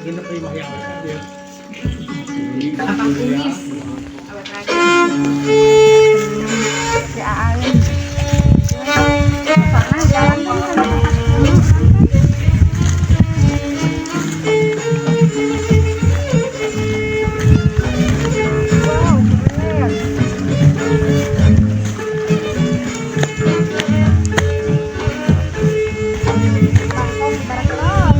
Tapak kumis. Si Aalin. Soalnya jalan kan sama tempat kumis kan. Wow, keren. Bangkong baraklah.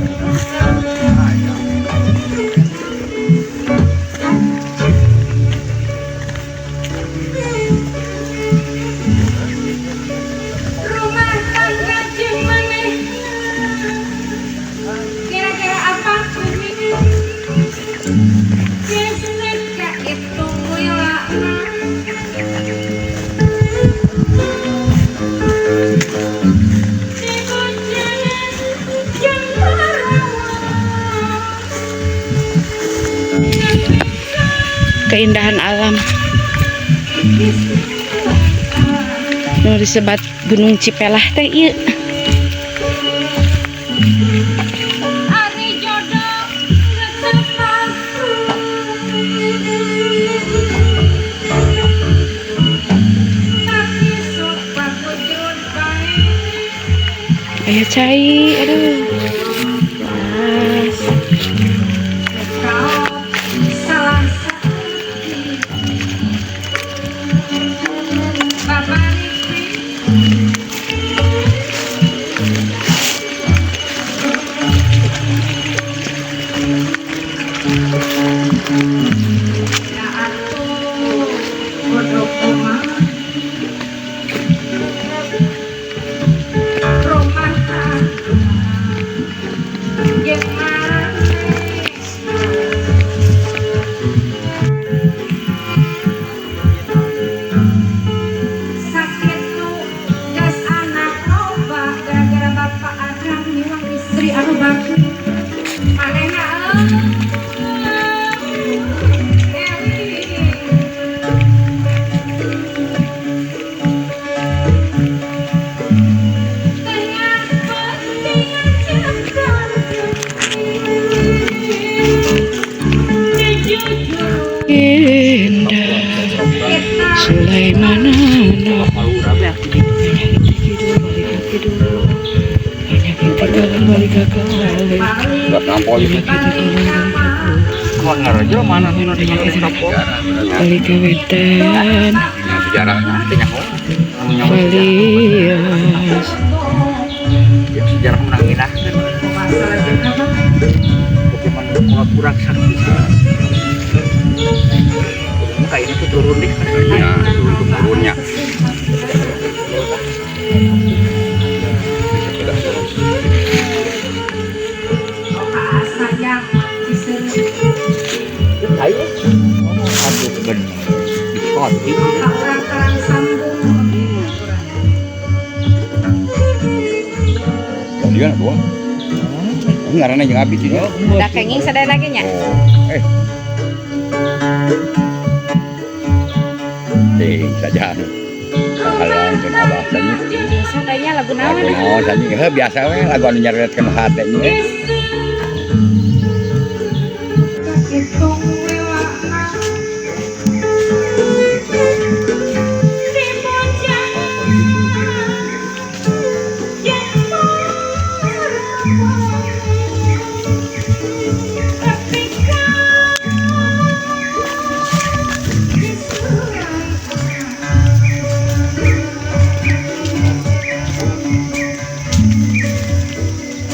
Rumah tangga jeung manehna. Kira-kira apa kumis? Geus kahitung lilana. Diboncengan jeung parawan. Keindahan alam. Nu disebat Gunung Cipelah teh ieu. Ari jodoh geus terpaku. Tapi sok pakujud bae. Aya cai, aduh. Pas. Kau salah saeutik. Babari. Ya atuh bodoh kumaha rumah tangga jeung maneh. Sakitu gas anak loba gara-gara bapak akang miwang istri anu bagus manehna eling. Tengah penting cekan jujur. Indah Sulaimanana. Kidul balik kidul. Penyakit kalon balik ka kali. Penyakit kalon balik ka Ngarajo mana nih di kapok. Balik ke wetan. Sejarah Valias. Sejarah menangin ah. Bagaimana kalau kurang sakti. Kayaknya tuh turun deh. Ya, turun turunnya. Sepeda turun. Sayang. Ayo. Aduh, bener. Diskotik. Orang karang sambung. Tadi kan dua. Ini ngaranna jeung abi sih. Da kenging sadaya lagi nya. Oh, eh. Ting saja anu. Halang jeung abah sanyi. Sadaya lagu naon? Lagu naon sanyi? Heuh, biasa we lagu anu nyaretkeun hate nya. Hitung welana diboncengan jeung parawan. Tapi kan disulai.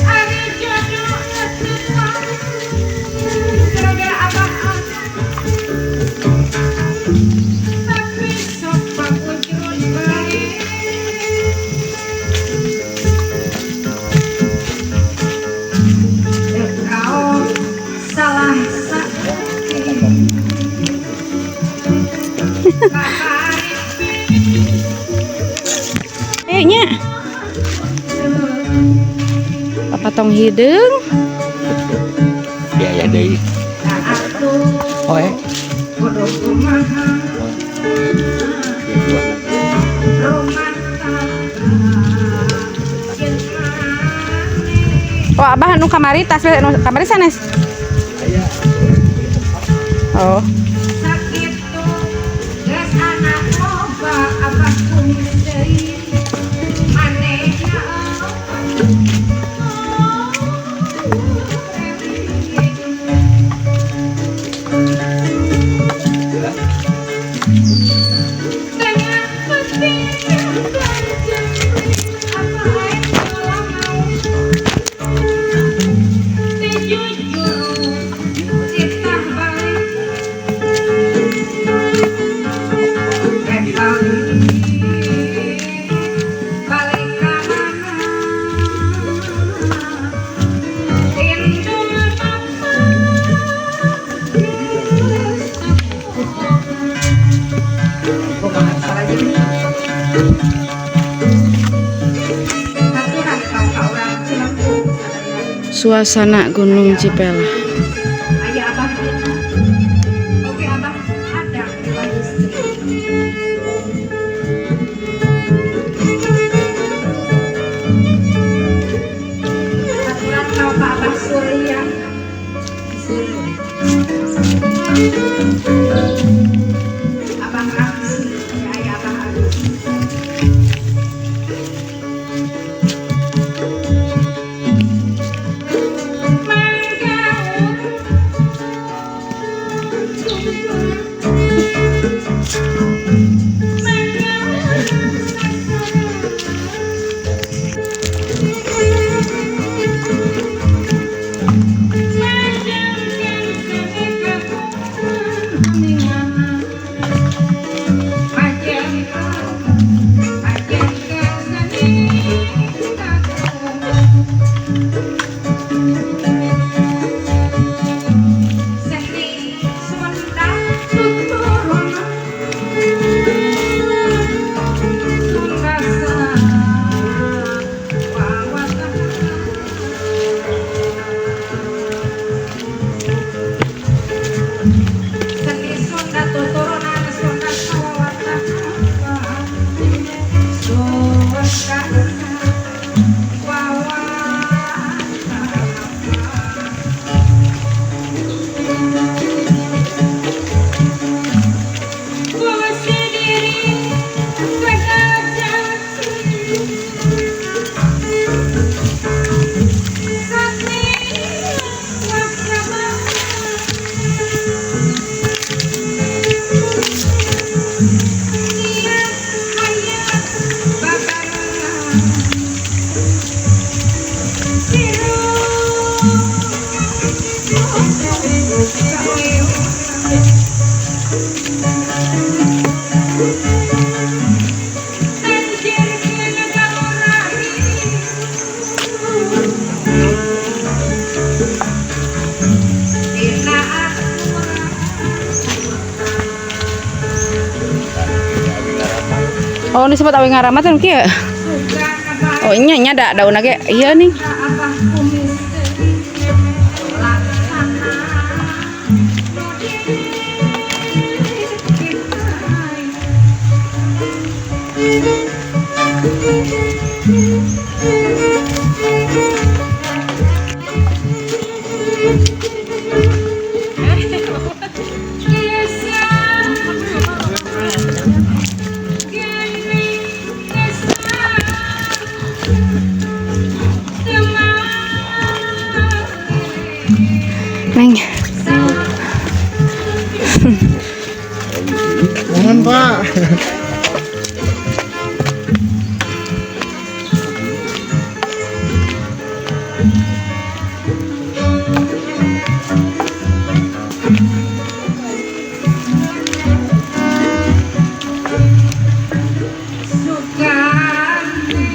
Ari jodoh geus gara-gara abah akang. Tapi sok pakujud bae. Kau salah saeutik. Babari. Kayaknya Papatong hideung. Biaya deui. Atuh Oh, eh. bodoh kumaha rumah tangga jeung maneh. Oh, abah anu kamari tas anu kamari sanes. Oh. Sakitu geus anak loba abah kumis deui manehna. Balik ka mana indung papa geus Aturan kau ka urang Cilengkung sadayana. Suasana Gunung Cipelah. Aya abah ieu. Oke abah ada dua istri. Aturan kau ka abah Surya. Abang Ramsi, ya aya abah Agus. Manggaul. Seni Sunda tuturunan Sunda sawawatan. Seni Sunda tuturunan Sunda sawawatan Sunda sawawatan. Ku sendiri gagal Sate wasaba Niat hayat babarengan Siru Sauyunan Anjirkeun ka Dina aturan. Oh, ini sempat awi ngaramat kan kieu. Sugana. Oh, nya nya da daunna ge. Iya nih. Abah kumis laksana nu dicintai. Desa gini desa Neng. Mohon Pak. Sugane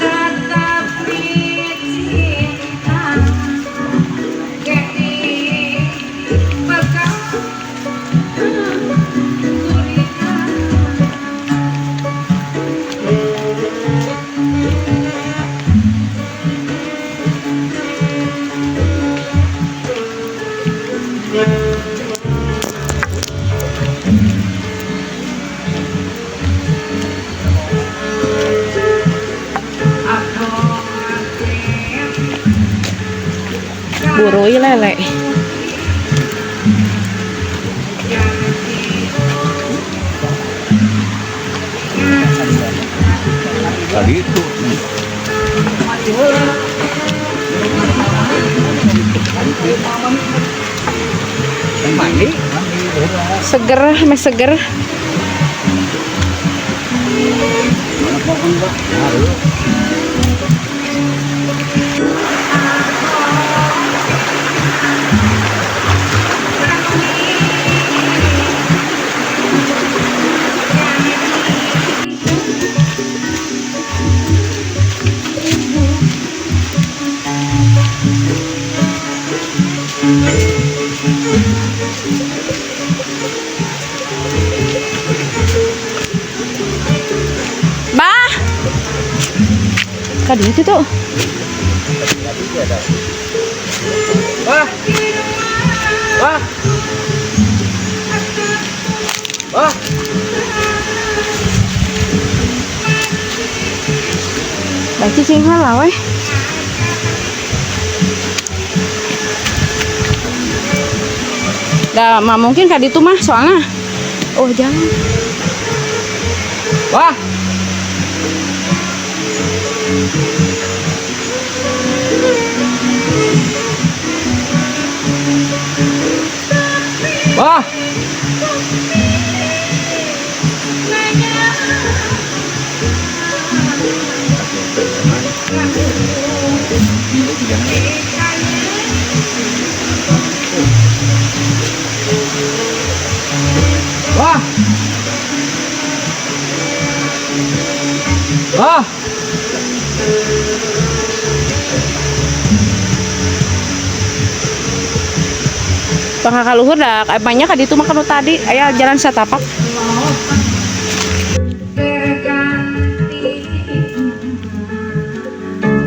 tetep cinta geni bakal. Burui lele. Tadi itu. Mandi. Seger, meh seger. Bah. Kadieu tuh. Wah. Wah. Wah. Bah cicing heula weh. Da mah mungkin ka ditu mah soalnya. Oh, jangan. Wah. Wah. Wah. Wah. Pangkakaluhur da banyak ka ditu mah kanu tadi aya jalan satapak. Berganti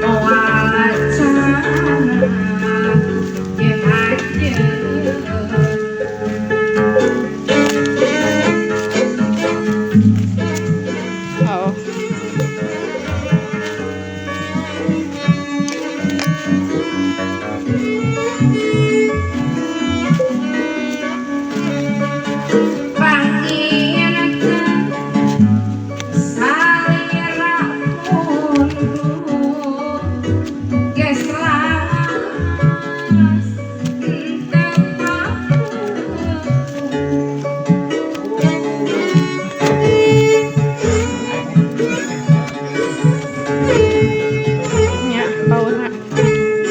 wacana jeung anjeun. Oh. Panginten salira mundur geus lawas teu papuh. Nya, paurna.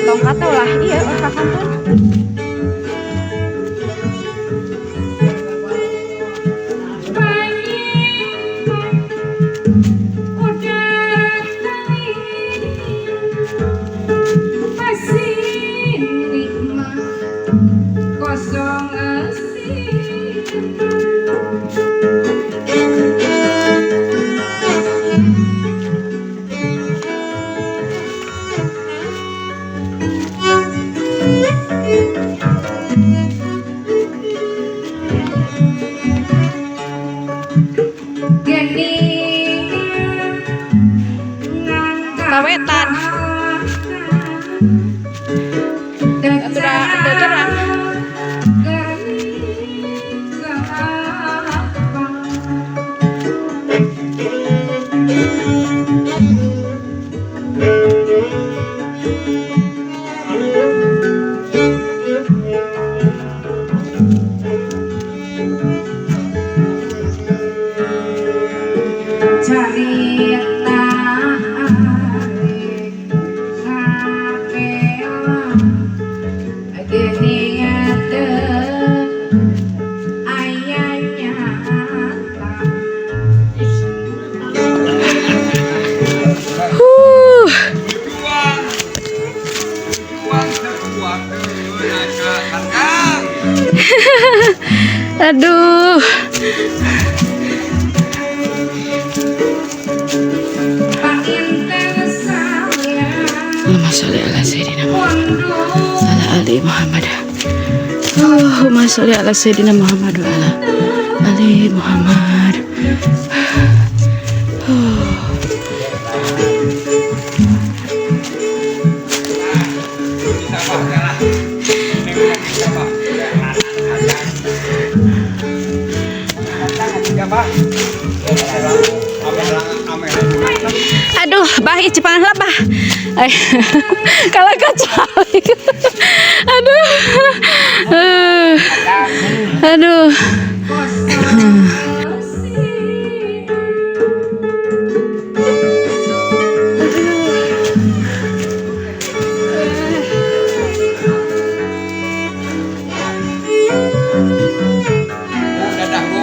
Tongkat teh ulah ieu ulah ka kantun. Panyingkong udara teuing pasin nikmat kosong eusi. Gening Kawetan. Atuh da teu terang. Carita arek kapela geuning teu aya nyata. Huh. Juang sekuat tenaga kangkang. Aduh. Panginten salira Allahumma sholli ala sayyidina Muhammad. mundur Ala ali Muhammad. Allahumma sholli ala sayyidina Muhammad wa ala ali Muhammad. Aduh, bah ieu cipangan lah, bah. Ay, kalau kacalik. Aduh. Eh, aduh. Dadah, Bu.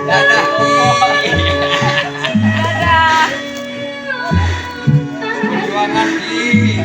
Dadah. Dadah. Perjuangan, Ki.